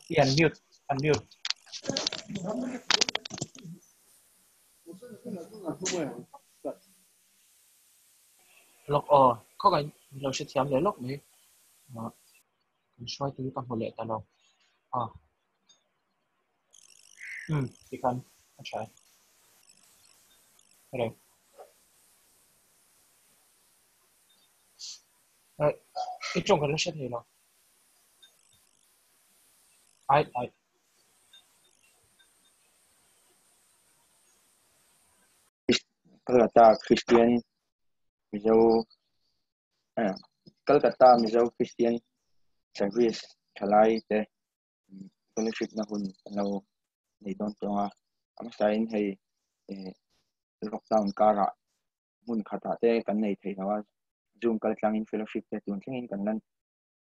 I unmute, unmute. Lawk aw, khawngaihin min lo hrethiam leh lawk mai. Ah, kan hruaitu hi ka hmu leh ta lo. Ah. Um, tikhan a tha e. Hello. Eh, i tawng kan la hre thei lo. Ai, ai. Kolkata Christian Mizo eh, Kolkata Mizo Christian Service thalai te fellowship na hun kan lo nei dawn tawng a. A hmasain hei eh, lockdown karah hmun khatah te kan nei thei lo a, Zoom kaltlangin fellowship te tun thlengin kan la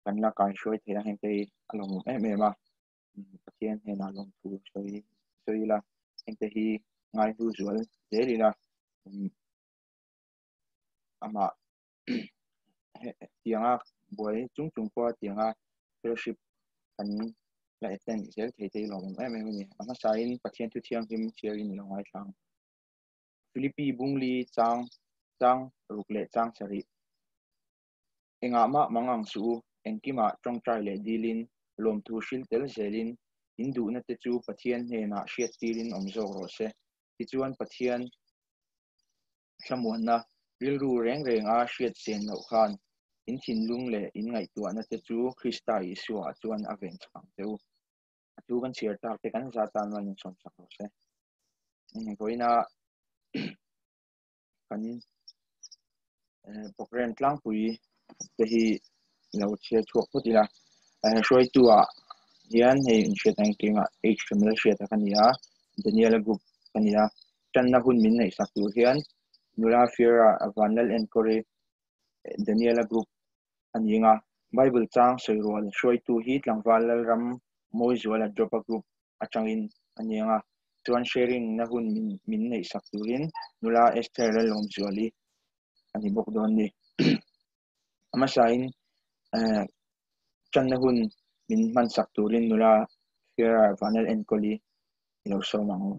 kan la kaihruai thei a, heng te hi a lawmawm em em a. Pathian hnenah lawmthu sawi sawi ila, heng te hi ngaihlu zual zel ila, amah tianga buai chung chung pawha tianga fellowship kan la attend zel thei te hi lawmawm em em a ni. A hmasain Pathian thu thianghlim chhiarin i lo ngaithla ang. Philippi Bungli chang chang ruk leh chang sarih. Engah mah mang ang suh u, engkimah tawngtai leh dilin, lawmthu hril tel zelin, in duhna te chu Pathian hnenah hriat tirin awm zawk rawh se. Tichuan Pathian thlamuanna rilru reng reng a hriat chen loh khan in thinlung leh in ngaihtuahna te chu Krista Isua ah chuan a ven chak ang che u. A thu kan chhiar tak te kan za tan rual in sawm sak rawh se. Vawiina kan program tlangpui te hi lo chhiar chhuak phawt ila hruaitu ah hian hei inhriat ang kengah H Family hriat a ka ni a Daniela group ka ni a tanna hun min neih sak tur hian nula Fiera Vanlal Enkawri Daniela group a ni anga Bible chang sawi rual hruaitu hi tlangval Lalram Mawizuala Dropa group atangin a ni anga chuan sharing na hun min min neih sak turin nula Esther Lalawmzuali a ni bawk dawn ni. A hmasain eh tanna hun min hman sak turin nula Fiara Vanel Enkawli i lo sawm ang u.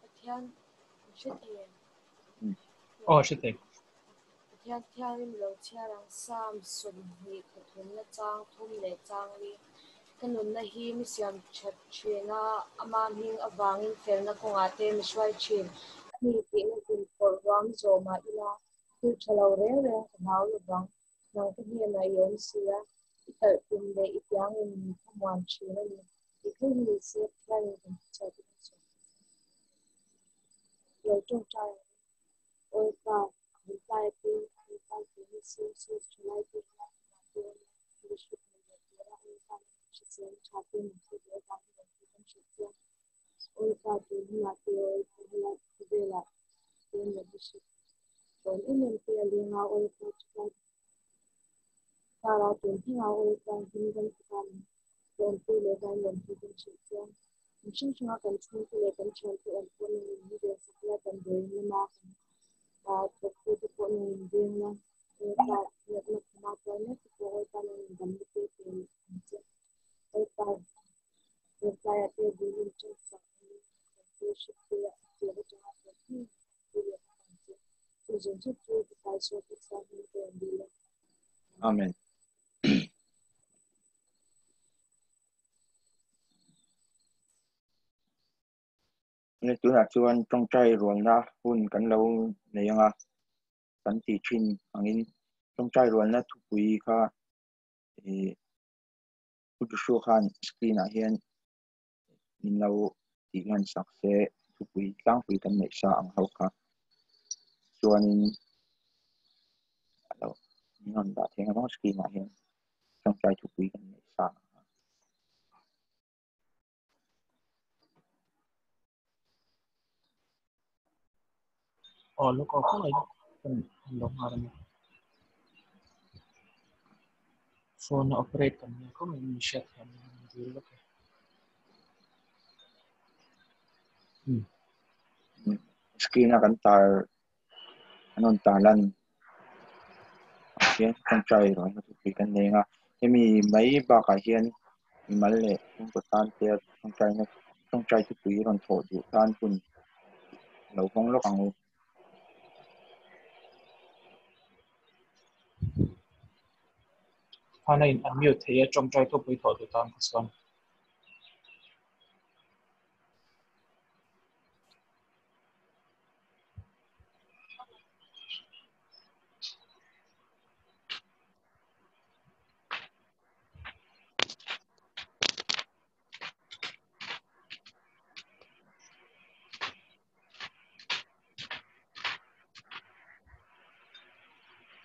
Pathian hre thei em? Aw hre thei. Pathian thiangin lo chhiar ang Psalm 23 na chang thum leh chang li. Ka nunna hi mi siam that thin a, ama hming avangin felna kawngah te mi hruai thin. Ani tihna hlim phawrh ruam zawh mah ila, thil tha lo reng reng ka hlau lovang. Nang ka hnenah i awm si a, i talh tum leh i tiangin min thlamuan thin a ni. I thil hi ni se, Pathianin kan hmuchhuah te kan sawi thei ang. Lo tawngtai ang u. Awi Pa, min tlai a te, min tlai te ni se, Sos thalai te hian amah te awm a, fellowship nei leh tura Awi Pa lam min hriselna tha te min pek leh avangin rawn pek kan hrilh chiang. Awi Pa, tun hunah te Awi Pa helai khawvelah te membership Tawn em em te a leng a, Awi Pa chuan car a tun thleng a, Awi Pa him dam taka min tawnpui leh vain rawn pui kan hrilh chiang. Kum hrang hranga kan chhungte leh kan thiante awm pawh nangin min veng sak la, damdawiin lama kan thawktu te pawh nangin veng la, Awi Pa natna khuma tuar mek te pawh Awi Pa nangin damna te pe ang che. Awi Pa Tlaiah te bul in ṭan sak angin kan fellowship te a tir aṭanga tawp thleng in kan pui leh bawk ang che. Chu zawng zawng chu Fapa Isua Krista hming ka rawn dil a. Amen. Ni tunah chuan tawngtai rualna hun kan lo nei anga kan tih thin angin tawngtai rualna thupui kha ih Pu Joshua khan screen ah hian min lo tih lan sak se thupui tlangpui kan neih sa ang ho kha chuanin a lo min rawn dah thei ang screen ah hian tawngtai thupui kan neih sa ang kha. Aw lawk aw khawngaih kan lo nghal a ni. Phone a operate kan nia khawngaih min hriat thiam in min dil lawk e. Screen a kan tar An rawn tarlan ah hian tawngtai rualna thupui kan nei ang a, hemi mai bakah hian mimal leh chhungkaw tan te tawngtaina tawngtai thupui rawn thawh duh tan hun lo hawng lawk ang u. Hana in unmute thei a tawngtai thupui thawh duh tan kha chuan.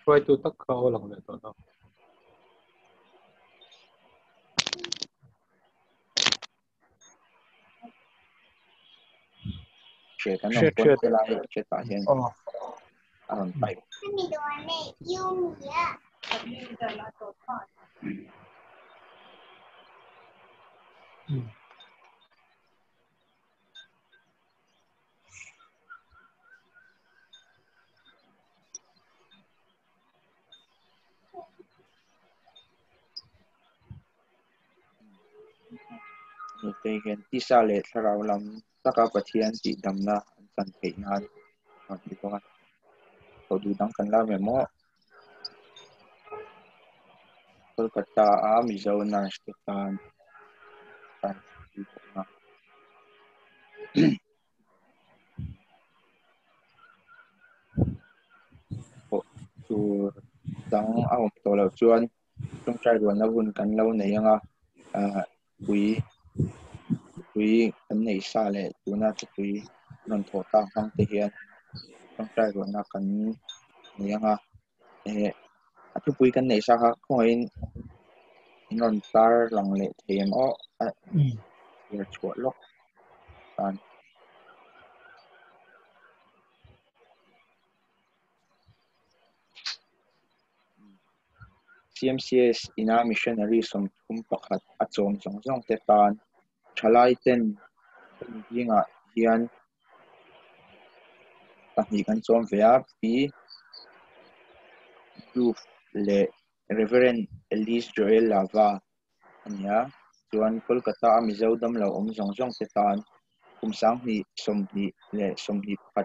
Hruaitu tak kha aw lang leh tawh lo. Hriat an awm pawn helai chat ah hian a rawn type. Hei hian tisa leh thlarau lam taka Pathian tihdamna an chan theih nan a ti bawk a. Thawh duh dang kan la ve maw? Kolkata a Mizo nurse te tan tan thawhna. Thawh tur dang a awm tawh loh chuan tawngtai rualna hun kan lo nei ang a, ah pui pui kan neih sa leh tuna thupui rawn thawh tak hmang te hian tawngtai rualna kan nei ang a, eh a thupui kan neih sa kha khawngaihin in rawn tar lang leh thei em aw a chhiar chhuah lawk tan. CMCS ina missionary 31 a chawm zawng zawng te tan thalai ten hemi zingah hian pahnih kan chawm ve a, Pi Dove leh Reverend Elise Joel Lava a ni a, chuan Kolkata a Mizo damlo awm zawng zawng te tan kum 2021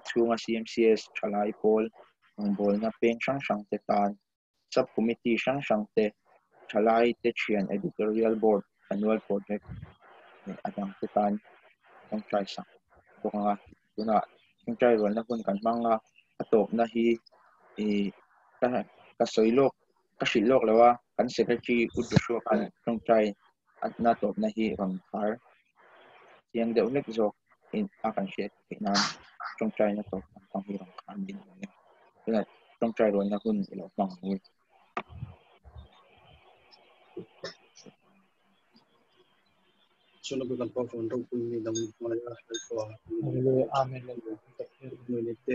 chhunga CMCS thalai pawl rawngbawlna peng hrang hrang te tan Sub Committee hrang hrang te, thalai te thian Editorial Board Annual Project leh a dang te tan tawngtai sak bawk ang a. Tunah tawngtai rualna hun kan hmang a, a tawpna hi ih ka ka sawi lawk ka hrilh lawk lo a, kan Secretary U Joshua khan tawngtai na tawpna hi rawn khar chiang deuh hlek zawk in a kan hriat theih nan tawngtai na tawp lampang hi rawn khar min awm e. Tunah tawngtai rualna hun i lo hmang ang u. Chuna kan pa phone ropui mi dang hmai a lalpa Hallelujah. Amen. Nui te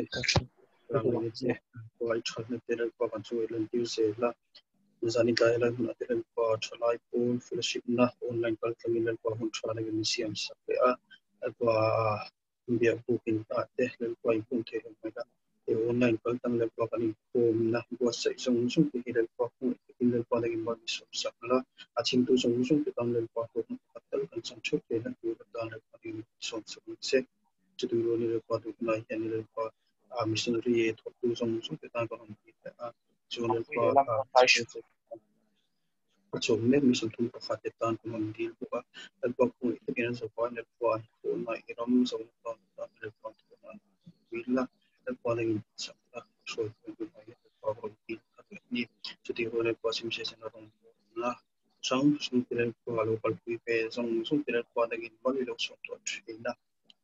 rang te pa i that na te lalpa kan chu lan tir se la zani tlai lai hun ate lalpa thalai pawl fellowship na online kal tlangin lalpa hun tha na min siam sak le a lalpa bia bukin ta te lalpa in hun thei lo mai la e online kal tang lalpa kan in khawm na buatsaih zawng zawng te hi lalpa khawngaih takin lalpa nangin mal min sawm sak la a chhimtu zawng zawng te tan lalpa hlawkna pakhat tal kan chang theuh theih na tur atan lalpa nangin mal min sawm sak ang che chuti rualin lalpa duhna hian lalpa a missionary thawktu zawng zawng te tan kan awm pui leh a chuan lalpa a chawm mek mi 31 te tan kan awm dil bawk a lalpa khawngaih takin an zavai lalpa thawhna i ram zona tan tan lalpa thawhna pui la lalpa nangin sak la hruai pui tu mai lalpa ka awm dil kha leh ni chuti rual lalpa sim se sen a rawng la hrang hrang te lalpa lo kalpui ve zawng zawng te lalpa nangin mal i lo sawm tawh thin a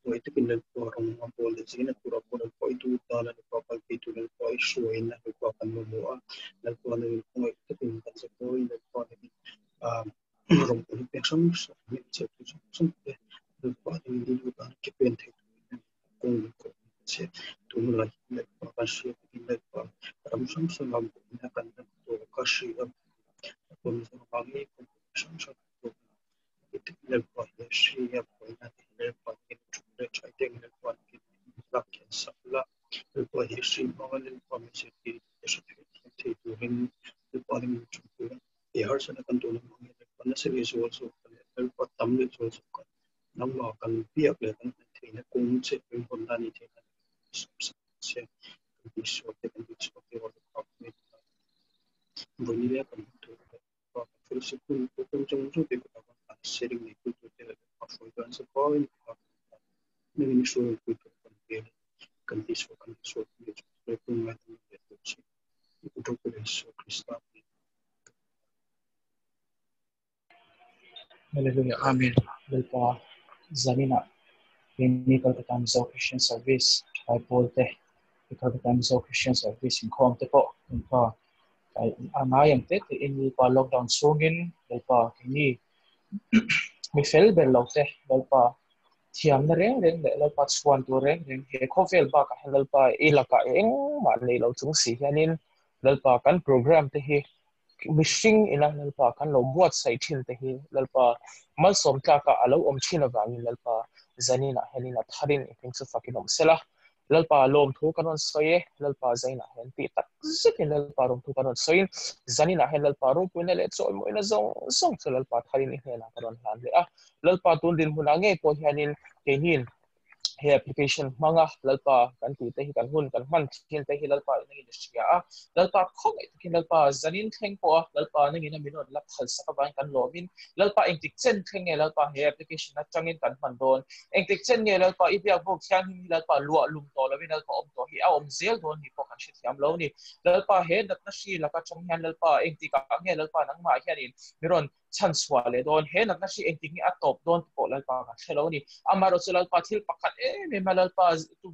Khawngaih takin lalpa rawng a bawl leh zin a tura pawh lalpa i duh tan a lalpa kalpui tur lalpa i hruaina lalpa kan mamawh a lalpa nangin khawngaih takin kan zapawi lalpa nangin rawng bawl pek hrang hrang min che tu zawng zawng te lalpa nangin i duh tan ke pen thei turin kawng min kawh che tun lai hian lalpa kan hriat takin lalpa ram hrang hrang a buaina kan la tawh ka hria lalpa Mizoram ah ngei pawh buaina hrang hrang kan tawk a lalpa hi hria buaina te lalpa nangin thu leh tha te lalpa nangin lak kian sak la lalpa Lalpa he hri hmanga Lalpa min zirtir te hre thei thiam thei turin Lalpa nen min ṭanpui a, he harsatna kan tawhna hmang hian Lalpa nasa leh zual zawk ka leh Lalpa tam leh zual zawk ka nangmah kan biak leh kan hnaih theihna kawng che rinhawnna a nih theih nan min sawmsak ang che. Kan tihsual te kan tihchhuak te erawh Lalpa kan ngaihtuah a, vawiin leh kan hmu tur Lalpa kan fellowship hun program zawng zawng te kutah kan tan sharing nei tu tur te leh Lalpa hruai dan chu vangin kutah kan tan nangin i hruai pui tur kan vel a kan tihsual kan tihsual kan tihsual chu Lalpa ngai dam leh tur che i kut ropui leh Isua Krista hming kan Hallelujah Amen Lalpa zaninah keini Kolkata Mizo Christian Service thalai pawl te Kolkata Mizo Christian Service inkhawm te pawh Lalpa a ngai ang te te in Lalpa lockdown chhungin Lalpa keini mi fel ber lo te Lalpa thiamna reng reng leh Lalpa chhuan tur reng reng he khawvel bakah hian Lalpa i lakah engmah nei lo chung si hianin Lalpa kan program te hi mihring ina Lalpa kan lo buatsaih thin te hi Lalpa malsawm tlaka a lo awm thin avangin Lalpa zaninah hianin a tharin i hming chu fakin awm sela. Lalpa lawmthu kan rawn sawi e, Lalpa zainah hian tih tak zetin Lalpa lawmthu kan rawn sawiin zaninah hian Lalpa ropuina leh chawimawina zawng zawng chu Lalpa tharin i hnenah ka rawn hlan leh a. Lalpa tun dinhmunah ngei pawh hianin keinin he application hmanga Lalpa kan tih te hi kan hun kan hman thin te hi Lalpa in angin a hria a, Lalpa khawngaih takin Lalpa zanin thleng pawh a Lalpa nangin a min rawn la phal sak avangin kan lawmin Lalpa engtik chen thleng nge Lalpa he application atangin kan hman dawn engtik chen nge Lalpa i biak bawk thianghlim hi Lalpa luah lum tawh lovin Lalpa awm tawh hi a awm zel dawn ni pawh kan hrethiam lo ni Lalpa he natna hri laka tang hian Lalpa engtikah nge Lalpa nangmah hianin mi rawn chhan chhuah leh dawn. He natna hri engtik nge a tawp dawn tih pawh Lalpa kan hre lo a ni. Amaherawhchu chu Lalpa thil pakhat em em a Lalpa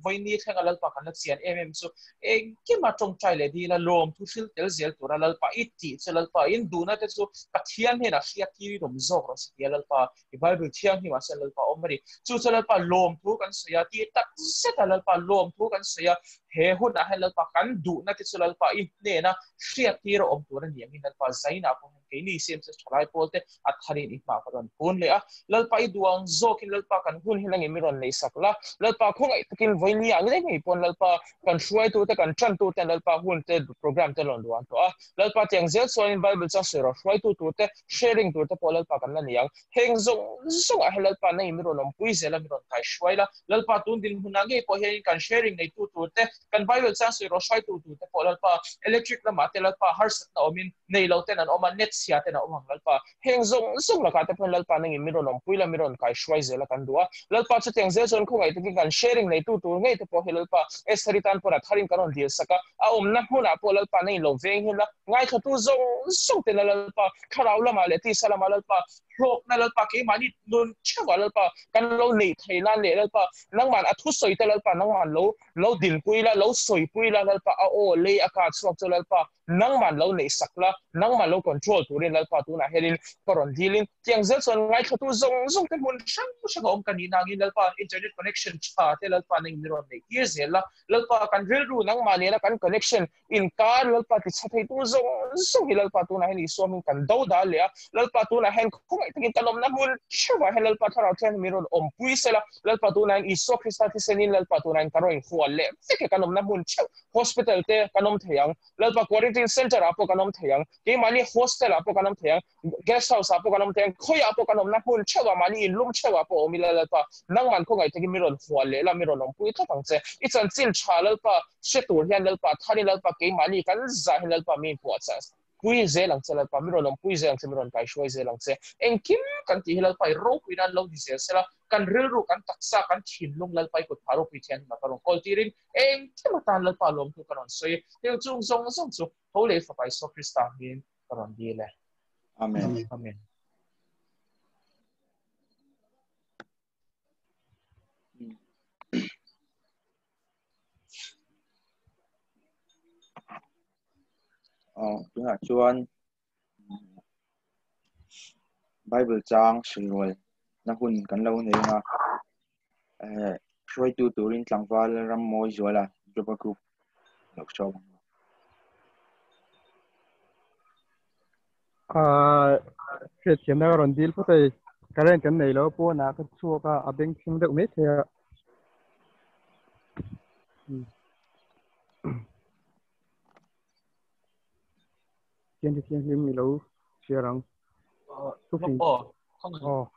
vawiini thlenga Lalpa kan la chian em em chu engkima tawngtai leh dila lawm thu hril tel zel tura Lalpa i tih chu Lalpa in duhna te chu Pathian hnenah hriat tir awm zawk rawh se tia Lalpa i Bible thianghlimah chuan Lalpa awm a ni. Chu chu Lalpa lawm thu kan sawi a, tih tak zeta Lalpa lawm thu kan sawi a, he hunah hian Lalpa kan duhna te chu Lalpa i hnena hriat tir a awm tur a ni angin Lalpa zainah pawh hian Keini siamsa thalai pawl te a tharin i hma ka rawn phun leh a, Lalpa i duang zawkin Lalpa kan hun hi langin mi rawn nei sak la, Lalpa khawngaih takin vawiini ang reng ngei pawn Lalpa kan hruaitu te kan tantu ten Lalpa hun te program te rawn duan tawh a, Lalpa tiang zel chuanin Bible chuan sawi rawh hruaitu tur te sharing tur te pawh Lalpa kan la ni ang, heng zawng zawngah hian Lalpa nangin mi rawn awmpui zel a mi rawn kaihruai la, Lalpa tun dinhmunah ngei pawh hianin kan sharing neitu tur te kan Bible chuan sawi rawh hruaitu tur te pawh Lalpa electric lamah te Lalpa harsatna awmin nei lo ten an awm a, net chhia ten a awm ang Lalpa. Heng zawng zawng lakah te pawhin Lalpa nangin mi rawn awmpui la, mi rawn kaihruai zel a kan duh a. Lalpa chutiang zel chuan khawngaih takin kan sharing neitu tur ngei te pawh hi Lalpa Estheri tan pawn a tharin kan rawn dil sak a, a awmna hmunah pawh Lalpa nangin lo veng hin la, ngaithlatu zawng zawng ten a Lalpa thlarau lamah leh tisa lamah Lalpa hlawkna Lalpa keimahni nun theuhah Lalpa kan lo neih thei nan leh Lalpa nangman a thusawi te Lalpa nangman lo lo dinpui la, lo sawipui la Lalpa a aw lei a kah chhuak chu Lalpa nangman lo neih sak la, nangman lo control turin Lalpa tunah hianin ka rawn dilin tiang zel chuan ngaithlatu zawng zawng te hmun hrang hrang a awm ka nih nangin Lalpa internet connection tha te Lalpa nangin min rawn neih tir zel la, Lalpa kan rilru nangmah nena kan connection inkar Lalpa ti chha theitu zawng zawng hi Lalpa tunah hian Isua hming kan do dal leh a, Lalpa tunah hian khawngaih takin kan awmna hmun theuhah hian Lalpa thlarau thianghlim min rawn awmpui sela, Lalpa tunah hian Isua Krista thisenin Lalpa tunah hian kan rawn inhual leh vek e kan awmna hmun theuh hospital te kan awm thei ang, Lalpa quarantine center ah pawh kan awm thei ang, keimahni hostel ah pawh kan awm thei ang, guest house ah pawh kan awm thei ang, khawiah pawh kan awmna hmun theuhah mahni inlum theuhah pawh awm ila Lalpa nangman khawngaih takin mi rawn hual leh la, mi rawn awmpui tlat ang che. I chanchin tha Lalpa hre tur hian Lalpa tharin Lalpa keimahni kan zah hian Lalpa mi inpuahchah pui zel ang che Lalpa, mi rawn awmpui zel ang che, mi rawn kaihruai zel ang che. Engkim kan tih hi Lalpa i ropui nan lo ni zel sela, kan rilru, kan taksa, kan thinlung Lalpa i kut phah ropui thian huna ka rawn kawl tirin engkim atan Lalpa lawmtu ka rawn sawi. Heng chung zawng zawng chu tho leh Fapa Isua Krista hmingin ka rawn dil e. Amen. Amen. Oh, tunah chuan Bible chang hrilrual na hun kan lo nei anga eh hruaitu turin tlangval ram mawi zuala Joba Group lo hruai ang. Hriatthiamna ka rawn dil phawt a hei. Current kan nei lo pawnah ka chhuak a, a beng thleng deuh mai thei a. Tian ti thiang hlim ilo share ang. Thufing. Aw, khawngaih.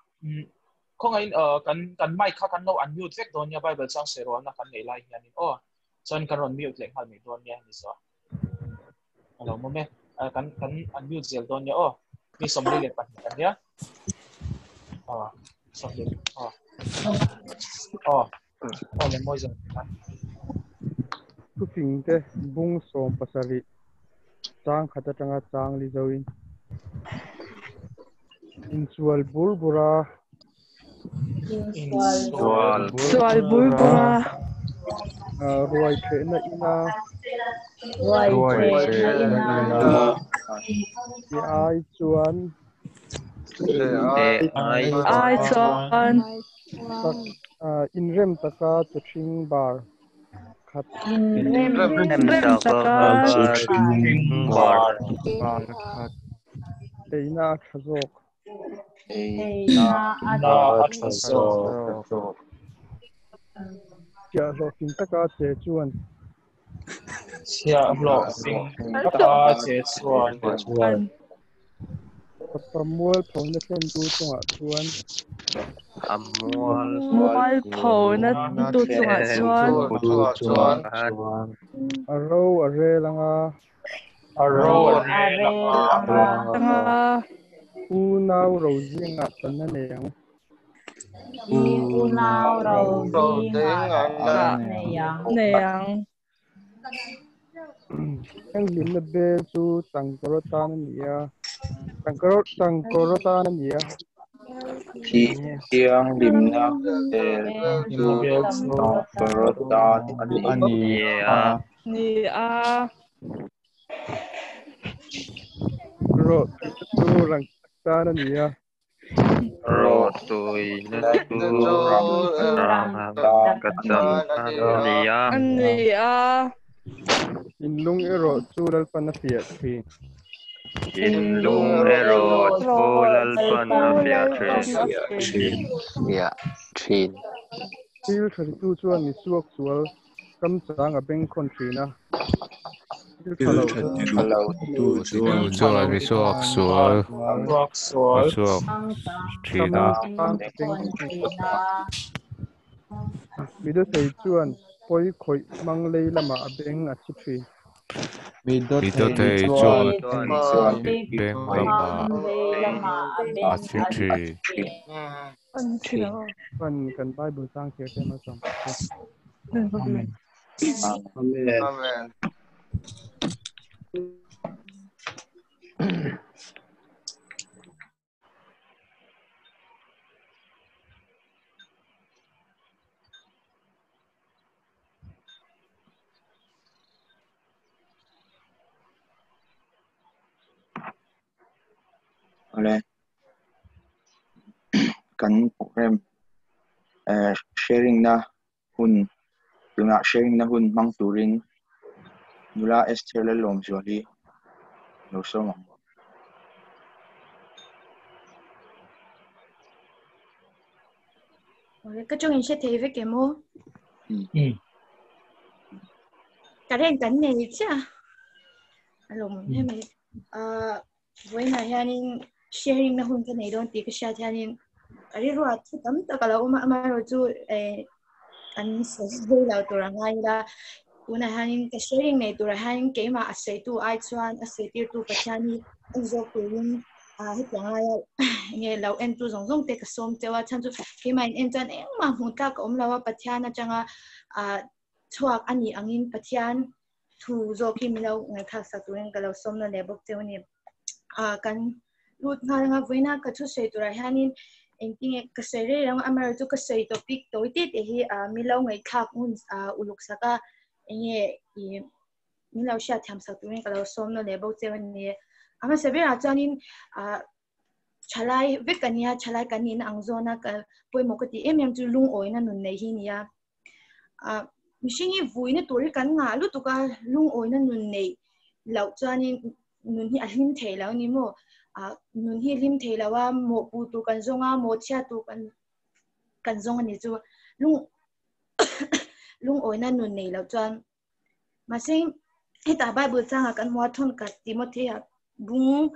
Khawngaih kan kan mic kha kan lo unmute vek dawn nia Bible chang sawi rualna kan nei lai hianin aw. Chuan kan rawn mute leh nghal mai dawn nia ni zawh. A lo mawm e. Kan kan unmute zel dawn nia aw. Mi 42 kan nia. Aw, 20 aw. Aw. Aw le mawi zawh. Thufing te bung 17 chang khat atanga chang li zoin. Insual bur bura. Insual Sual bur bura. Ruai thehna ina. Ruai thehna ina. Ti ai chuan. Ai chuan. Tak inrem taka chawhring bar khat. Inrem taka chawhring bar khat. Eina a tha zawk. Eina a tha zawk. Chhiah hlawhtling taka che chuan. Chhiah hlawhtling taka che chuan. Pamual phona thlen tu chungah chuan. Mual phona tu chungah chuan. A ro a rel anga. A ro a rel anga. U nau ro zingah tan a nei ang. U nau ro zingah tan nei ang. Heng hlimna bel chu tangkawr atan a ni a. Tangkawr atan a ni a. Thiang hlimna bel chu tangkawr atan a ni a. Ni a. Rawh tuina chu rangkachak tan a ni a. Rawh tuina chu rangkachak tan a ni a. A ni a. Thinlung erawh chu Lalpan a fiah thin. Thinlung erawh chu Lalpan a fiah thin. Fiah thin. Thil tha titu chuan mi suak sual kam chang a beng khawn thin a. Thil tha lo titu chuan mi suak sual suak thin a. Mi dawthei chuan pawi khawih mang lei lamah a beng a thi thin. Mi dawthei chuan beng lamah a thi thin. Chuan kan Bible chang chhiar te malsawm che. Amen. Amen. Ole. Kan program sharing na hun tunah sharing na hun hmang turin nula Esther Lalawm zual hi lo sawm ang. Ka chung in hre thei vek em aw? Current kan nei chiah. A lawmawm hle mai. Vawiinah hianin sharing na hun ka nei dawn tih ka hriat hianin ka rilruah thu tam tak a lo awm a, amaherawhchu kan sawi lo tur a ngai ila tunah hianin ka sharing nei turah hianin keimah a sawitu ai chuan a sawitirtu Pathian hi en zawk turin hetiang laia nge lo entu zawng zawng te ka sawm cheu a, chhan chu keimah in en chuan engmah hmuh tlak a awm lo a, Pathian atanga chhuak a nih angin Pathian thu zawk hi min lo ngaihthlak sak turin ka lo sawm na leh bawk cheu a ni. Kan lut nghal anga vawiina ka thu sawi turah hianin engtinge ka sawi rei reng amaherawhchu chu ka sawi topic tawi te te hi min lo ngaihthlak hun uluk sak a enge ih min lo hriat thiam sak turin ka lo sawm na leh bawk cheu a ni. A hmasa berah chuanin thalai vek a nia thalai kan nihna ang zawna ka pawimawh ka tih em em chu lungawina nun nei hi a ni a. Mihring hi vuina tur hi kan ngah lutuk a lungawina nun nei loh chuanin nun hi a hlim thei lo a ni maw nun hi a hlim thei lo a mawhpuh tur kan zawng a mawh chhiat tur kan kan zawng a ni chu lung lungawina nun nei loh chuan. Mahse hetah Bible changah kan hmu a thawnkhat Timothea bung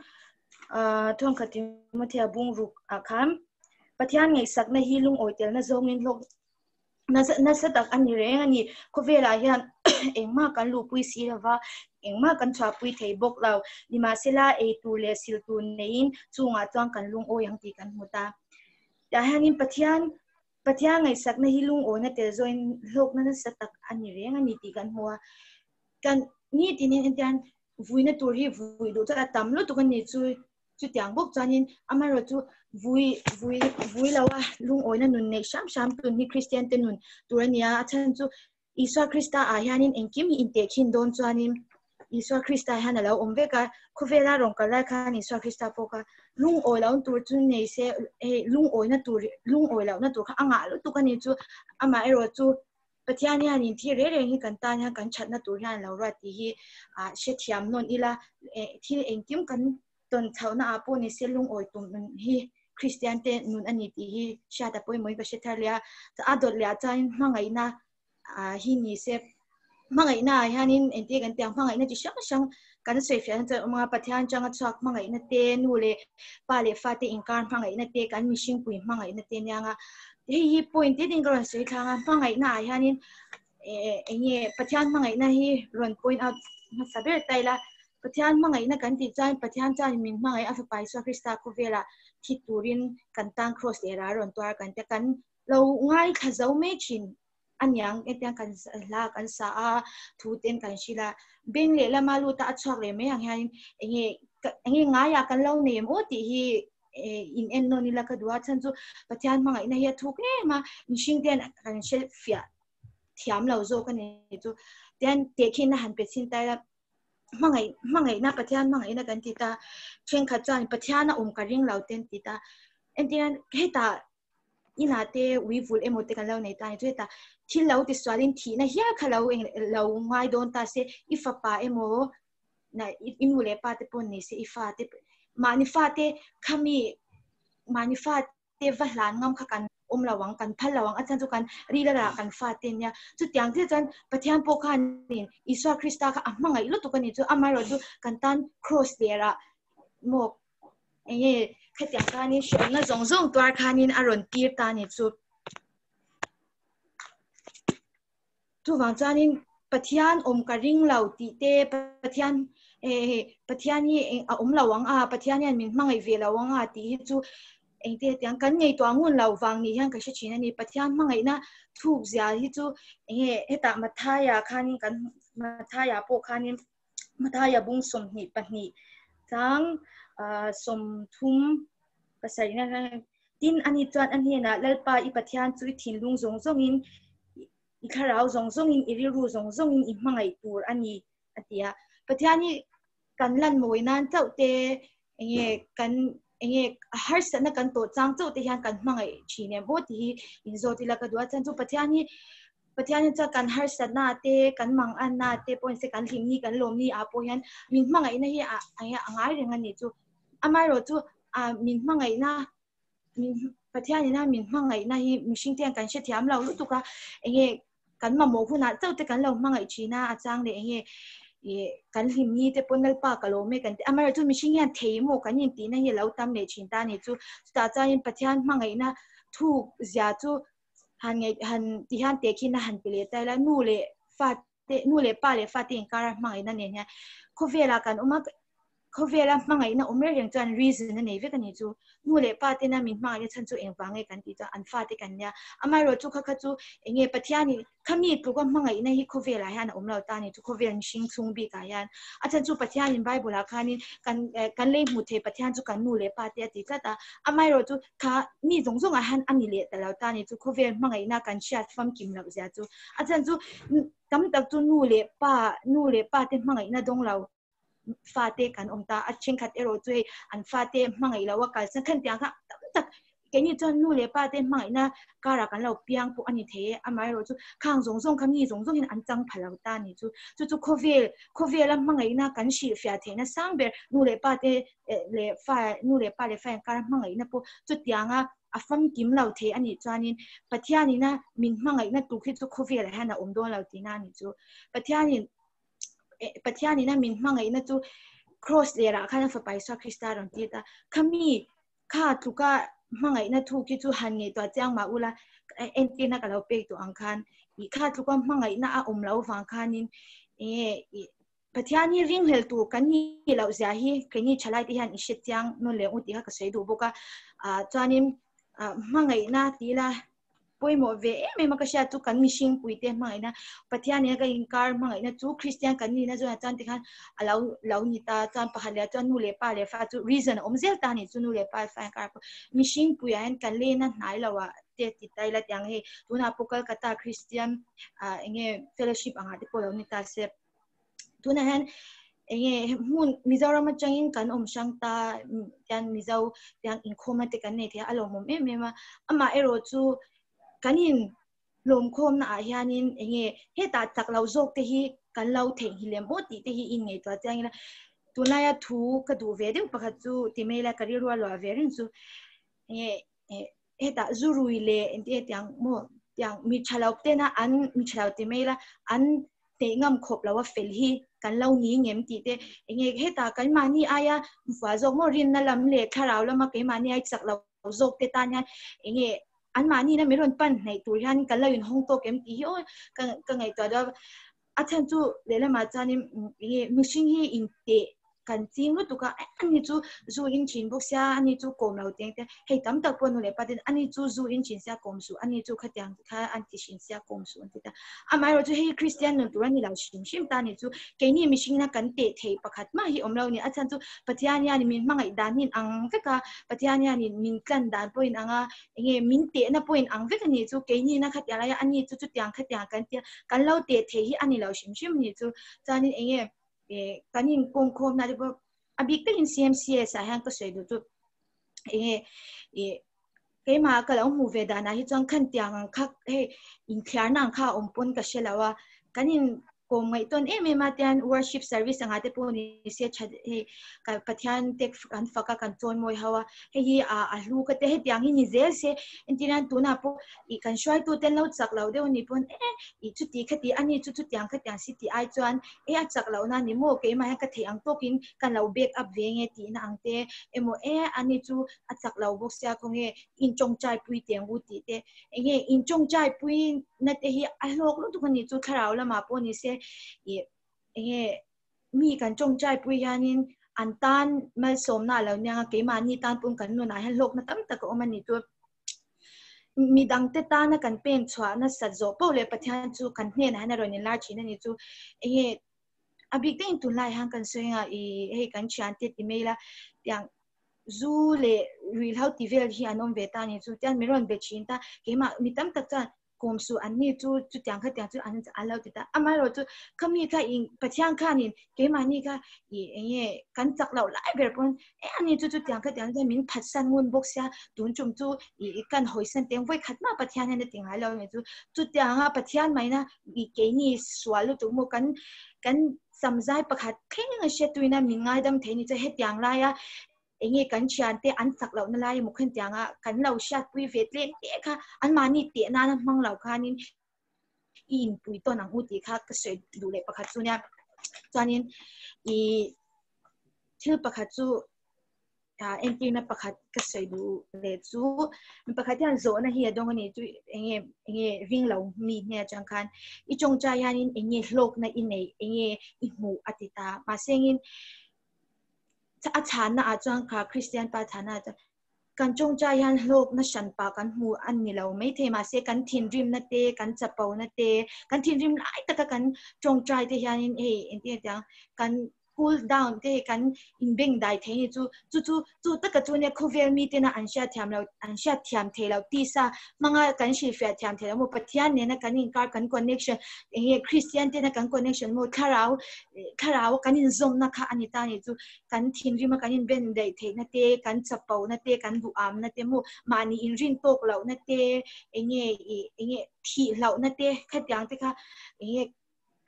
thawnkhat Timothea bung ruk ah khan Pathian ngaihsakna hi lungawi telna zawngin hlawk nasa tak a ni reng a ni. Khawvelah hian engmah kan luhpui si lova, engmah kan chhuahpui thei bawk lo. Nimahsela ei tur leh sil tur neiin chungah chuan kan lungawi ang tih kan hmu ta. Tah hianin Pathian Pathian ngaihsakna hi lungawina tel zawin hlawkna nasa tak a ni reng a ni tih kan hmu a. Kan nitinin entian vuina tur hi vui duh chuan a tam lutuk a ni chu chutiang bawk chuanin amaherawhchu vui vui vui lo a lungawina nun neih hram hram tun hi Kristian te nun tur a ni a, a chhan chu Isua Krista ah hianin engkim hi intehkhin dawn chuanin Isua Krista hian a lo awm vek a, khawvela rawn kal lai khan Isua Krista pawh kha lungawi lohna tur chu nei se, hei lungawina tur lungawi lohna tur kha a ngah lutuk a ni chu, amaherawhchu Pathian hianin thil reng reng hi kan tan hian kan thatna tur hian a lo ruat tih hi ah hrethiam nawn ila, thil engkim kan tawn chhohna ah pawh ni se lungawi tum nun hi Kristian te nun a ni tih hi hriat a pawimawhin ka hre thar leh a, a dawt leh ah chuanin hmangaihna ah hi ni se hmangaihna ah hianin engtin kan tih ang hmangaihna chi hrang hrang kan sawi fiah na chuan a awm a, Pathian atanga chhuak hmangaihna te nu leh pa leh fa te inkar hmangaihna te kan mihring pui hmangaihna te aniang a, hei hi point te tin ka rawn sawi thlang a hmangaihna ah hianin eh eng nge Pathian hmangaihna hi rawn point out hmasa ber ta ila Pathian hmangaihna kan tih chuan Pathian chuan min hmangaih a fapa Isua Krista khawvela thi turin kan tan cross leh ral rawn tuar kan tia kan lo ngaithla zo mai thin aniang hetiang kan hla kan sa a thu ten kan hrilh a beng leh lama lut a a chhuak leh mai ang hianin eng nge eng nge ngaiah kan lo nei em aw tih hi in en nawn ila ka duh a chhan chu Pathian hmangaihna hi a thuk em a mihring ten kan hre fiah thiam lo zawk a ni chu tian tehkhin a han pe chhin ta ila hmangaih hmangaihna Pathian hmangaihna kan ti ta thenkhat chuan Pathian a awm ka ring lo ten ti ta entirnan hetah inah te ui vul emaw te kan lo nei ta ni chu hetah thil lo ti sualin thihna hial kha lo eng lo ngai dawn ta se i fapa emaw na i nu leh pa te pawh nei se i fa te mahni fa te khami mahni fa te va hlan ngam kha kan awm lo ang kan phal lo ang a chhan chu kan ril a rah kan fa te nia chutiang chiah chuan Pathian pawh khanin Isua Krista kha a hmangaih lutuk a ni chu amaherawhchu kan tan cross lerah maw eng nge khatiang khanin hriatna zawng zawng tuar khanin a rawn tir ta ni chu chuvang chuanin Pathian awm ka ring lo tih te Pathian eh Pathian hi a awm lo ang a Pathian hian min hmangaih ve lo ang a tih hi chu engte tiang kan ngaihtuah ngun lo vang ni hian ka hre thin a ni Pathian hmangaihna thuk zia hi chu eng nge hetah Mathaia khanin kan Mathaia pawh khanin Mathaia bung 22 chang 30 pasarihna tin ani chuan a hnenah Lalpa i Pathian chu i thinlung zawng zawngin i thlarau zawng zawngin i rilru zawng zawngin i hmangaih tur a ni a ti a Pathian hi kan lan mawi nan chauh te enge kan enge harsatna kan tawh chang chauh te hian kan hmangaih thin em aw tih hi inzawt ila ka duh a chuan chu Pathian hi Pathian hi chuan kan harsatna te kan manganna te pawh se kan hlim ni kan lawm ni ah pawh hian min hmangaihna hi a a ngai reng a ni chu amaherawh chu a min hmangaihna min Pathian ina min hmangaihna hi mihring te hian kan hrethiam lo lutuk a enge kan mamawh hunah chauh te kan lo hmangaih thin a a chang leh enge kan hlim ni te pawn Lalpa ka lawm e kan ti amaherawh chu mihring hian thei maw kan intihna hi a lo tam leh thin ta a ni chu chutah chuanin Pathian hmangaihna thuk zia chu han ngaih han ti hian tehkhin a han pe leh ta ila nu leh fa te nu leh pa leh fa te inkara hmangaihna nen hian khawvelah kan awm a khawvela hmangaihna awm reng reng chuan reason a nei vek a ni chu nu leh pa tena min hmangaihna chhan chu engvang nge kan tih chuan an fa te kan nia amaherawh chu kha kha chu enge Pathianin khami tluka hmangaihna hi khawvelah hian a awm lo ta a ni chu khawvel mihring chhung bikah hian a chhan chu Pathianin Bible ah khanin kan kan lei hmuh thei Pathian chu kan nu leh pa te a ti tlat a amaherawh chu kha mi zawng zawngah hian a ni leh ta lo ta a ni chu khawvel hmangaihna kan hriat famkim loh zia chu a chhan chu tam tak chu nu leh pa nu leh pa te hmangaihna dawng lo fate kan awm ta a thenkhat erawh chu hei an fate hmangaih lo a kalsan khan tiang kha tam tak keini chuan nu leh pa te hmangaihna karah kan lo piang pawh a ni thei e amaherawh chu khang zawng zawng kha mi zawng zawng hian an chang pha lo ta a ni chu chu chu khawvel khawvela hmangaihna kan hrilhfiah theihna sang ber nu leh pa te leh fa nu leh pa leh fa inkar hmangaihna pawh chutianga a famkim lo thei a nih chuanin Pathianina min hmangaihna tuk hi chu khawvelah hian a awm dawn lo tihna a ni chu Pathianin. Pathian ina min hmangaihna chu cross lerah khan a fapa Isua Krista rawn tir ta. Khami kha tluka hmangaihna thu khi chu han ngaihtuah chiang mah ula entirna ka lo pek tawh ang khan i kha tluka hmangaihna a awm loh vang khanin enge i Pathian hi ringhlel tur kan nih loh zia hi keini thalai te hian i hre chiang nawn leh u tih kha ka sawi duh bawk a. Chuanin hmangaihna tih ila pawimawh ve em em a ka hriat chu kan mihring puite hmangaihna Pathian nena ka inkar hmangaihna chu Kristian kan nihna zawnah chuan tikhan a lo lo ni ta chuan pakhat leh chuan nu leh pa leh fa chu reason a awm zel ta a nih chu nu leh pa leh fa inkar pawh mihring puiah hian kan lena hnai lo ah te ti ta ila tiang hei tunah pawh Kolkata Kristian ah enge fellowship angah te pawh lo ni ta se tunah hian enge hmun Mizoram atangin kan awm hrang ta tian Mizo tiang inkhawmna te kan nei thei a a lawmawm em em a amah erawh chu kan in lawmkhawmna ah hianin enge hetah chak lo zawk te hi kan lo theihnghilh em aw tih te hi in ngaihtuah chiang ila tunlaia thu ka duh ve deuh pakhat chu ti mai ila ka rilru a luah ve reng chu enge hetah zu rui leh engti tiang maw tiang mi tha lo tena an mi tha lo ti mai ila an teh ngam khawp lo a fel hi kan lo ni ngem tih te enge hetah keimahni aia fua zawk maw rinna lam leh thlarau lama keimahni ai chak lo zawk te tan hian enge anmahni na min rawn pan hnaih tur hian kan lo inhawng tawk em tih hi aw ka ka ngaihtuah deuh a A chhan chu lehlamah chuanin enge mihring hi inteh kan ching lutuk a, ani chu zu in thin bawk sia, ani chu kawm lo teng te, hei tam tak pawh nu leh pa ten ani chu zu in thin sia kawm suh, ani chu khatiang kha an ti hrin sia kawm suh an ti ta. Amaherawh chu hei Kristian nun tur a ni lo hrim hrim ta ni chu keini mihringna kan teh theih pakhat mah hi awm lo ni. A chhan chu Pathian hianin min hmangaih dan hi in ang vek a, Pathian hianin min tlan dan pawh in ang a, enge min tehna pawh in ang vek a nih chu keini na khatiang lai a ani chu chutiang khatiang kan tia kan lo teh thei hi a ni lo hrim hrim a nih chu chuanin enge eh kan in kawm khawm na te pawh a bik takin CMCS ah hian ka sawi duh chu enge eh keimah ka lo hmuh ve danah hi chuan khan tiang ang kha hei inthiarna ang kha a awm pawn ka hre lo a kan in kawm ngaih tawn em em a tian worship service anga te pawh ni se tha hei ka Pathian te kan fak a kan chawi mawi ho a hei hi a a hlu ka te hetiang hi ni zel se entirnan tunah pawh ih kan hruaitu te an lo chak lo deuh a nih pawn e ih chuti khati ani chu chutiang khatiang si tih ai chuan e a chak loh na ni maw keimah hian ka theih ang tawkin kan lo back up ve nge tihna ang te emaw e ani chu a chak lo bawk sia khawnge intawngtai pui teng u tih te Enge in tawngtai pui na te hi a hlawk lutuk a nih chu thlarau lamah pawh ni se ih enge mi kan tawngtai pui hianin an tan malsawmna a lo nia a keimahni tan pawn kan nunah hian hlawkna tam tak a awm a nih chu midang te tana kan pen chhuah nasat zawh poh leh Pathian chu kan hnenah hian a rawn inlar thin a nih chu enge a bik deuhin tunlai hian kan sawi anga ih hei kan thiante ti mai ila tiang zu leh ruihhlo ti vel hi an awm ve ta ni chu tian min rawn be thin ta keimah mi tam tak chuan kawm suh an ni chu chutiang khatiang chu an an lo ti ta amaherawh chu khami kha in Pathian khanin keimahni kha ih eng nge kan chak loh lai ber pawn e ani chu chutiang khatiang chuan min phatsan ngun bawk sia tun tum chu ih kan hawisan teng vawi khat mah Pathian hian a ti ngai lo ni chu chutianga Pathian maina ih keini sual lutuk maw kan kan Samzai pakhat thleng a hriattuina min ngaidam thei ni chu hetiang laia enge kan thiante an chak lohna lai emaw khentianga kan lo hriatpui ve tlem te kha anmahni teh nana hmang lo khanin i inpui tawn ang u tih kha ka sawi duh leh pakhat chu nia. Chuanin i thil pakhat chu entirna pakhat ka sawi duh leh chu mi pakhat hian zawhna hi a dawng a ni chu enge enge ring lo mi hne atang khan i tawngtai hianin enge hlawkna i neih enge i hmuh a ti ta mahse engin a chhanna ah chuan kha Christian pa chhanna ah chuan kan tawngtai hian hlawkna hran pa kan hmu a ni lo maithei mahse kan thinrimna te kan chapo na te kan thinrim lai taka kan tawngtai te hianin hei engtin tiang kan cool down te hi kan inbeng dai thei ni chu chu chu chu taka chu nia khawvel mi tena an hriat thiam lo an hriat thiam thei lo tisa hmanga kan hrilhfiah thiam thei lo maw Pathian nena kan inkar kan connection enge Christian tena kan connection maw thlarau thlarau kan inzawmna kha ani ta ni chu kan thinrima kan inben daih theihna te kan chapo na te kan duham na te maw mahni inrin tawk lohna te enge enge thih hlauhna te khatiang te kha enge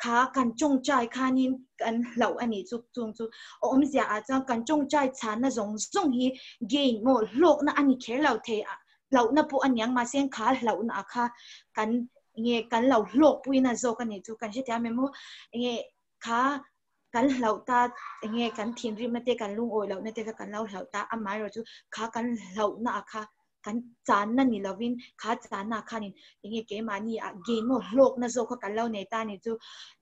kha kan tawngtai khanin kan hlauh a nih chu chung chu a awmzia ah chuan kan tawngtai chhanna zawng zawng hi gain maw hlawkna a ni kher lo thei a hlauhna pawh a niang mahse kha hlauhna ah kha kan nge kan lo hlawkpuina zawk a nih chu kan hrethiam em maw nge kha. Kan hlauh ta enge kan thinrim na te kan lungawi loh na te kha kan lo hlauh ta amaherawhchu kha kan hlauhna ah kha kan channa ni lovin kha channa ah khanin enge keimahni ah gain maw hlawkna zawk kha kan lo nei ta a ni chu.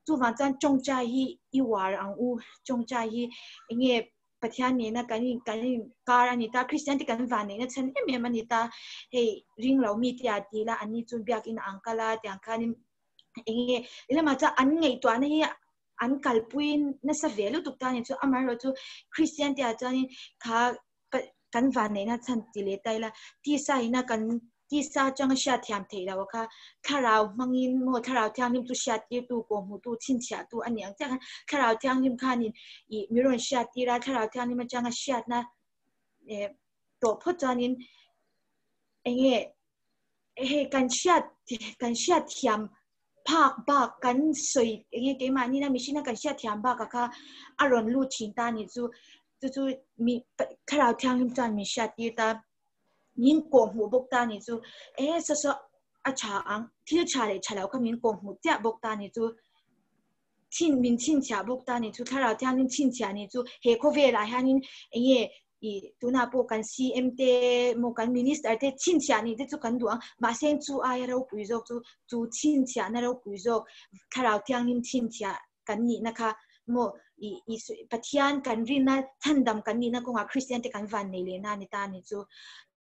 Chuvang chuan tawngtai hi i uar ang u, tawngtai hi enge Pathian nena kan in kan in kar a ni ta, Kristian te kan vanneihna chhan em em a ni ta, hei ring lo mi te ah ti ila an ni chu biakin ah an kal a tiang khanin enge lamah chuan an ngaihtuahna hi an kalpui nasa ve lutuk ta a ni chu amaherawhchu Kristian te ah chuanin kha kan vanneihna chhan ti leh ta ila tisa ina kan tisa atanga hriat thiam theih loh kha thlarau hmangin maw thlarau thianghlim chu hriat tirtu kawhhmuhtu chhinchhiahtu a ni ang chiah khan thlarau thianghlim khanin ih mi rawn hriat tir a thlarau thianghlim atanga hriatna eh tawh phawt chuanin enge hei kan hriat kan hriat thiam phak bak kan sawi enge keimahni na mihring a kan hriat thiam bakah kha a rawn lut thin ta a nih chu chu chu mi thlarau thianghlim chuan min hriat tir ta min kawh hmuh bawk ta a nih chu e saw saw a tha ang thil tha leh tha lo kha min kawh hmuh chiah bawk ta a nih chu chhin min chhinchhiah bawk ta a nih chu thlarau thianghlim chhinchhiah a nih chu he khawvelah hianin enge ih tunah pawh kan CM te maw kan minister te chhinchhiah nih te chu kan duh ang mahse chu aia ropui zawk chu chu chhinchhiahna ropui zawk thlarau thianghlim chhinchhiah kan nihna kha maw ih ih Pathian kan rinna chhandam kan nihna kawngah Kristian te kan van nei lehna a ni ta a nih chu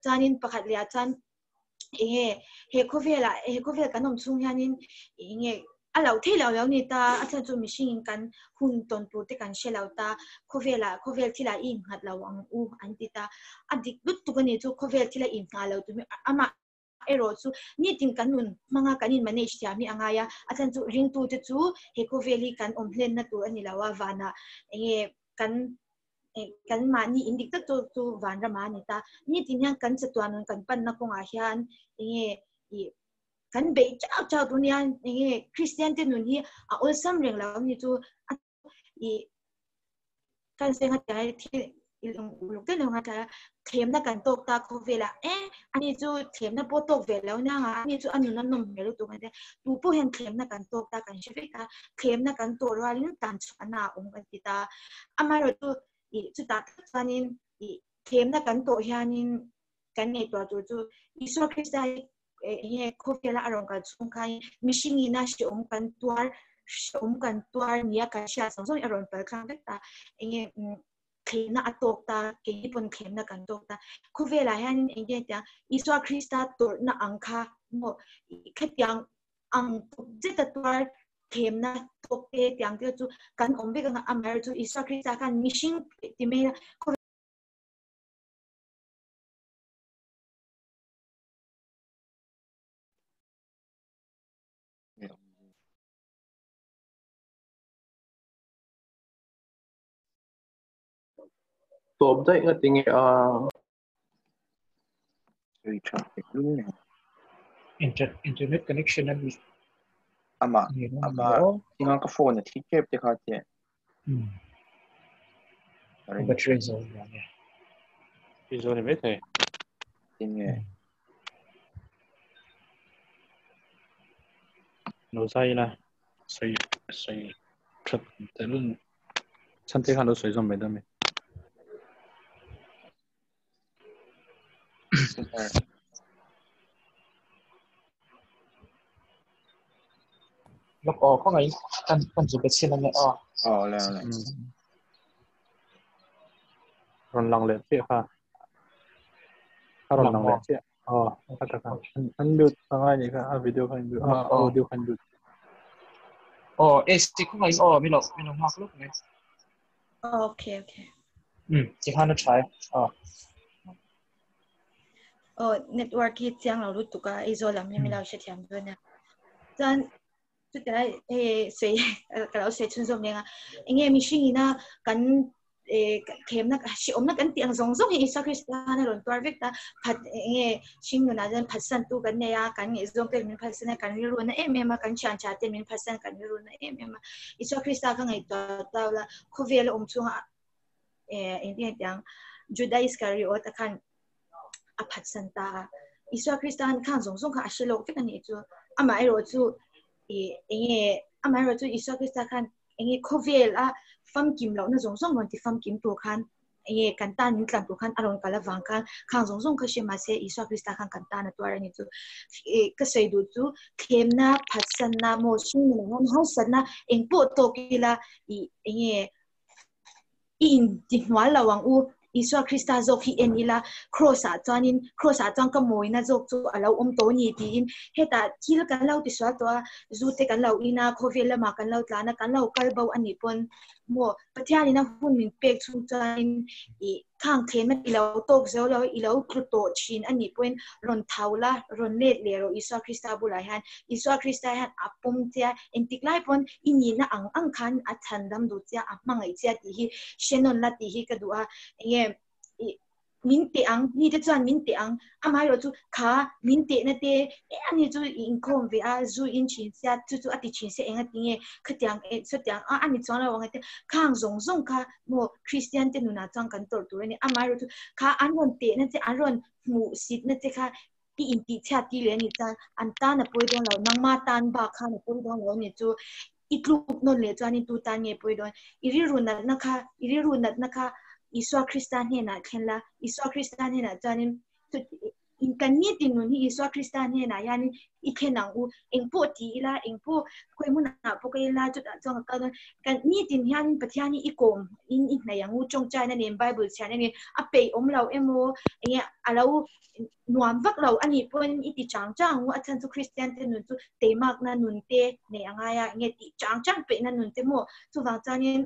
chuanin pakhat leh ah chuan enge he khawvelah he khawvel kan awm chhung hianin enge a loh theih loh lo ni ta a chhan chu mihring in kan hun tawn tur te kan hre lo ta khawvelah khawvel thilah i innghat lo ang u an ti ta a dik lutuk a ni chu khawvel thila inngah lo tur hi amah erawh chu nitin kan nun hmanga kan in manage thiam hi a ngai a a chhan chu ringtu te chu he khawvel hi kan awm hlenna tur a ni lo a vanah enge kan kan mahni in dik tak chu chu vanram a ni ta nitin hian kan chatuan nun kan panna kawngah hian enge ih kan beih chau chau tur nia enge Kristian te nun hi a awlsam reng lo ni chu a ih kan senga tlai thil uluk deuh deuh tlai a thlemna kan tawk ta khawvelah e ani chu thlemna pawh tawk ve lo nia nga ani chu a nun a nawm hmel lutuk a nia tu pawh hian thlemna kan tawk ta kan hre vek a thlemna kan tawh rualin tan chhuahna a awm kan ti ta amaherawhchu ih chutah tak chuanin ih thlemna kan tawh hianin kan ngaihtuah tur chu Isua Krista hi enge khawvela a rawn kal chhung khain mihring ina hrehawm kan tuar hrehawm kan tuar nia kan hriat zawng zawng hi a rawn pal tlang vek ta enge thlemna a tawk ta keini pawn thlemna kan tawk ta khawvelah hianin enge tiang Isua Krista tawrhna ang kha maw khatiang ang tuk zeta tuar thlemna tawk te tiang te chu kan awm vek anga amaherawhchu Isua Krista khan mihring ti mai a Tawp daih nga tinge a. Sawi tha tek lul nen. Internet connection a ni. Ama ama tinga ka phone a thi tep te kha che. Battery zo ni. Zo ni mai thei. Tinge. Lo zai la sawi sawi that telun chhan te khan lo sawi zawm mai dam e. Super. Lok aw khawngaih kan kan zu bet sin ange aw. Aw le le. Rawn lang leh chiah kha. A rawn lang leh chiah. Aw, a tha kha. An mute a ngai nih kha, a video kha in mute, a audio kha in mute. Aw, AC khawngaih aw, mi lo mi lo nghak lawk mai. Okay, okay. Ti khan a tha e. Aw. Aw, network hi chiang lo lutuk a, Aizawl lam hi mi lo hrethiam dawn a. Chuan chutilai hei sawi ka lo sawi chhunzawm reng a, enge mihring ina kan thlemna hrehawmna kan tih ang zawng zawng hi Isua Krista khan a rawn tuar vek ta, phat enge hring nunah chuan phatsan tu kan nei a, kan ngaihzawng te min phatsan a, kan rilru na em em a, kan thian tha te min phatsan kan rilru na em em a, Isua Krista kha ngaihtuah ta ula khawvel a awm chhunga engtin nge tiang Juda Iskariot a khan a phatsan ta a Isua Krista han khan zawng zawng kha a hre lawk vek a nih chu amah erawh chu enge amah erawh chu Isua Krista khan enge khawvel a Famkim lohna zawng zawng rawn ti famkim tur khan enge kan tan min tlan tur khan a rawn kal avang khan khang zawng zawng kha hre mahse Isua Krista khan kan tan a tuar a ni chu. Ka sawi duh chu thlemna, phatsanna maw hringnun ang hian harsatna engpawh tawk ila ih enge i intihnual lo ang u. Isua Krista zawk hi en ila Kraws ah chuanin Kraws ah chuan ka mawina zawk chu a lo awm tawh a ni tiin hetah thil kan lo tisual tawh a, zu te kan lo in a, khawvel lamah kan lo tlan a, kan lo kal bo a nih pawn maw Pathianin a hun min pek chhung chuanin ih khang thlem a i lo tawk zo lo, i lo tlu tawh thin a nih pawhin rawn tho la, rawn let leh rawh Isua Krista bulah hian. Isua Krista hian a pawm che a, engtik lai pawn i nihna ang ang khan a chhan dam duh che a, a hmangaih che a tih hi hre nawn la tih hi ka duh a, enge ih min teh ang, mite chuan min teh ang, amaherawh chu kha min tehna te e ani chu i inkhawm ve a, zu in thin sia, chu chu a ti thin sia enga tinge khatiang eh sawtiang a ani chuang lo ang e te khang zawng zawng kha maw Kristian te nunah chuan kan tawrh tur a ni, amaherawh chu kha an rawn tehna che an rawn hmuh sitna che kha i intihchhiat ti leh a nih chuan an tan a pawi dawn lo, nangma tan bak khan a pawi dawn lo a ni chu i tluk nawn leh chuanin tu tan nge pawi dawn? I rilru natna kha, i rilru natna kha Isua Krista hnenah thlen la, Isua Krista hnenah chuanin in kan nitin nun hi Isua Krista hnenah hianin i thlen ang u, engpawh ti ila, engpawh khawi hmunah pawh ka ila chutah chuan ka kal dawn, kan nitin hianin Pathian hi i kawm in i hnaih ang u, tawngtaina nen Bible chhiarna nen a peih awm lo emaw enge a lo nuam vak lo a nih pawhin i ti chang chang u, a chhan chu Kristian te nun chu teimakna nun te neih a ngai a, enge tih chang chang peihna nun te maw chuvang chuanin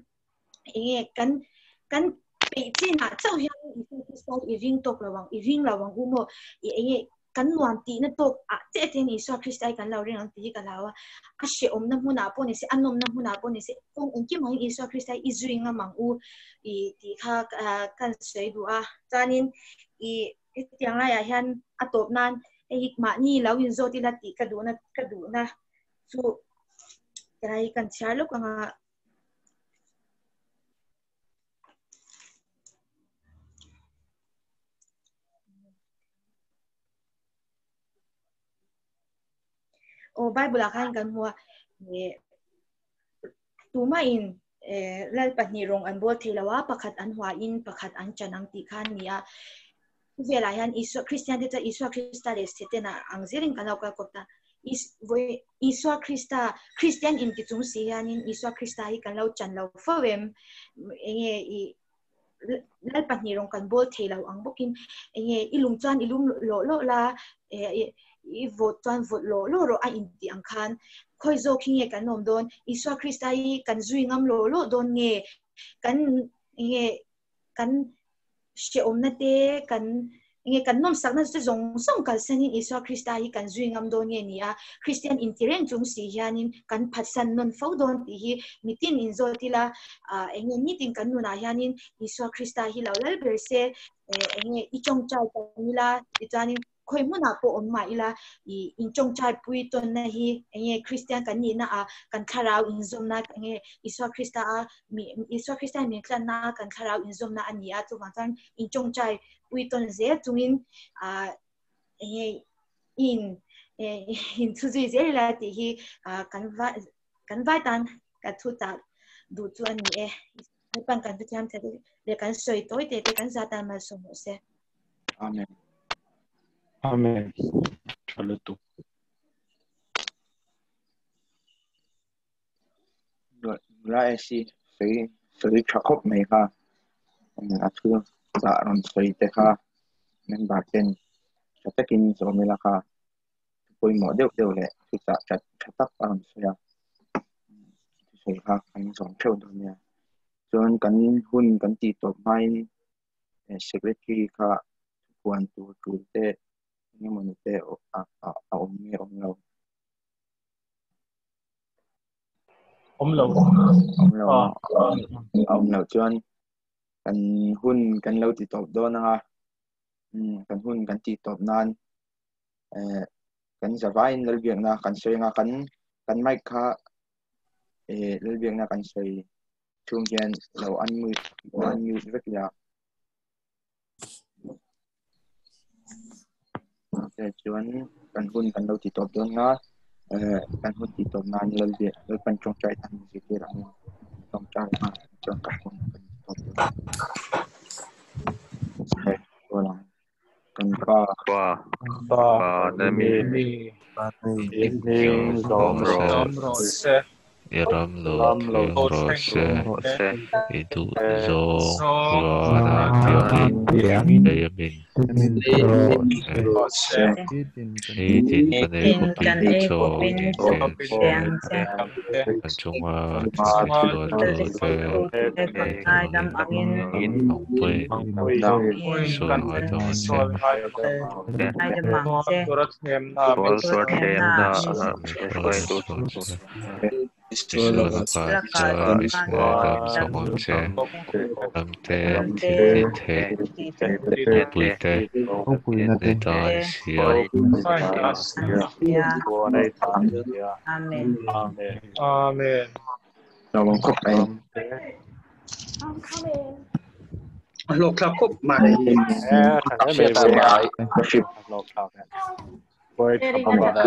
enge kan kan peih chinah chauh hian Isua Krista i ring tawk lo ang, i ring lo ang u maw, i enge kan nuam tihna tawk ah chiah te hian Isua Krista hi kan lo ring ang tih hi ka hlau a, a hrehawmna hmunah pawh ni se, a nawmna hmunah pawh ni se, kawng engkim angin Isua Krista hi i zui ngam ang u i tih kha kan sawi duh a, chuanin i hetiang laiah hian a tawp nan hei hi mahni lo inzawt ila tih ka duhna ka duhna chu helai hi kan chhiar lawk ang a. Aw Bible ah khan kan hmu a tumahin lal pahnih rawng an bawl thei lo a pakhat an huain pakhat an chan ang tih kha a ni a khawvelah hian Isua Kristian te chuan Isua Krista leh Setana ang zelin kan lo kal kawp ta Isua Krista Kristian inti chung si hianin Isua Krista hi kan lo chan lo fo em enge i lal pahnih rawng kan bawl thei lo ang bawkin enge i lung chuan i lum lawh lawh la i vawt chuan vawt lawh lawh rawh a intih ang khan khawi zawk hi nge kan awm dawn Isua Krista hi kan zui ngam lawh lawh dawn nge kan enge kan hrehawmna te kan enge kan nawmsakna te zawng zawng kalsanin Isua Krista hi kan zui ngam dawn nge ni a Kristian inti reng chung si hianin kan phatsan nawn fo dawn tih hi mitin inzawt ila enge nitin kan nunah hianin Isua Krista hi lo lal ber se enge i tawngtai tan ila tichuanin khawi hmunah pawh awm mah ila i intawngtai pui tawnna hi enge Kristian kan nihna ah kan thlarau inzawmna enge Isua Krista a mi Isua Krista min tlanna a kan thlarau inzawmna a ni a chuvang chuan intawngtai pui tawn zel chungin enge in in thu zui zel ila tih hi kan vai kan vai tan ka thu chah duh chu a ni e. Lalpan kan hrethiam che leh kan sawi tawi te te kan za tan malsawm rawh se. Amen. Amen. Tha lutuk. Nula esi sawi sawi tha khawp mai kha a thu chah rawn sawi te kha member ten tha takin zawm ila kha pawimawh deuh deuh leh thu chah tha tha tak a rawn sawi a thusawi kha kan zawm theuh dawn nia chuan kan hun kan tih tawp hmain secretary kha thupuan tur tul te engemawni te a awm nge awm lo. Awm lo. Awm lo. Awm lo chuan kan hun kan lo ti tawp dawn anga kan hun kan ti tawp nan kan zavaiin lalbiakna kan sawi anga kan kan mic kha lalbiakna kan sawi chhung hian lo unmute lo unmute vek ila. Chuan kan hun kan lo ti tawp dawn nga kan hun ti tawp nan lalbiak lalpan tawngtai tan zirtir ang tawngtai nghal. Kan pa Pa Pa pa na mi mi hming zawm zawm rawh rawh se I ram lo ram lo thleng rawh thleng se rawh se I duh zawng zawng vana tiangin lei amin rawh se ni tin kan ei Tin khawpin kan ei chaw khawpin min chaw pek min che peng che. kan chunga Kan thil thil tisualtu te tisualtu te kan ngaidam angin nangpui in sual ngai dam ang che ngaidam ang che. Sual thlemna min hruai sual che misual lakah lakah chuan mi chuan ngaidam dam sak ang che ang ramte che. thil ti thei ropuite ni ta an sia Sia. Amen. Amen. Lawm khawp mai. Lok thla khawp mai. Eh, thằng ấy mày Hriat về mai. Worship. Lok thla. Quay Sharing thằng na bà.